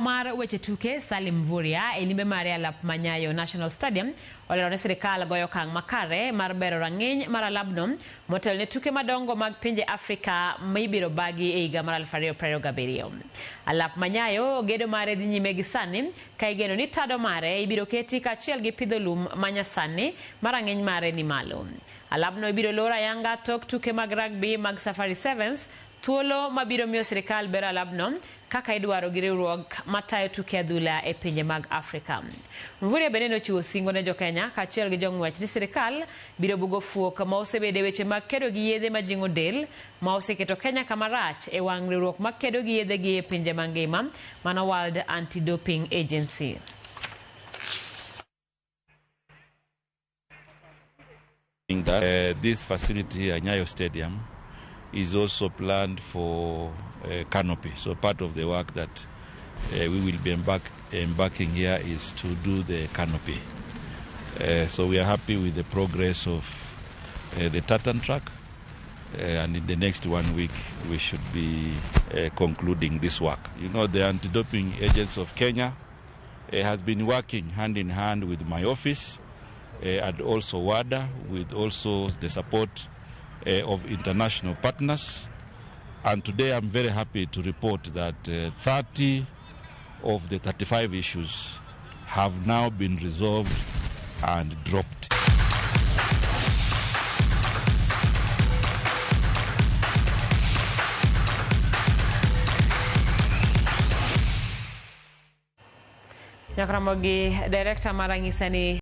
mar weche tuke Salim Mvurya e limbe mare e alap ma Nyayo National Stadium olero ni sirikal goyo okang' makare mar bero rang'iny mar alabno motelo ne tuke madongo mag pinje Afrika mibiro bagi e higa mar 2027. Alap ma Nyayo gedo mare dhi nyime gi sani ka igeno ni tado mare ibiro keti kaachiel gi pidho lum ma nyasani ma rang'iny mare ni malo. Alabno ibiro lor ayanga tok tuke mag rugby mag Safari Sevens, thuolo mabiro miyo sirikal bero alabno kaka idwaro gi riwruok matayo tuke adhula e pinje mag Afrika. Mvurya bende nochiwo singo ne jokenya kaachiel gi jong'wech ni sirikal biro bugo fuok ma osebedo e weche mag kedo gi yedhe majing'o del ma oseketo Kenya kama rach e wang' riwruok makedo gi yedhe gi e pinje mangima mano World Anti-Doping Agency. That this facility here, Nyayo Stadium, is also planned for canopy. So part of the work that we will be embarking here is to do the canopy. So we are happy with the progress of the tartan track, and in the next 1 week we should be concluding this work. You know, the anti-doping agents of Kenya has been working hand in hand with my office and also WADA, with also the support of international partners. And today I'm very happy to report that 30 of the 35 issues have now been resolved and dropped. Nyaka Ramogi, director mar Ang'isa ni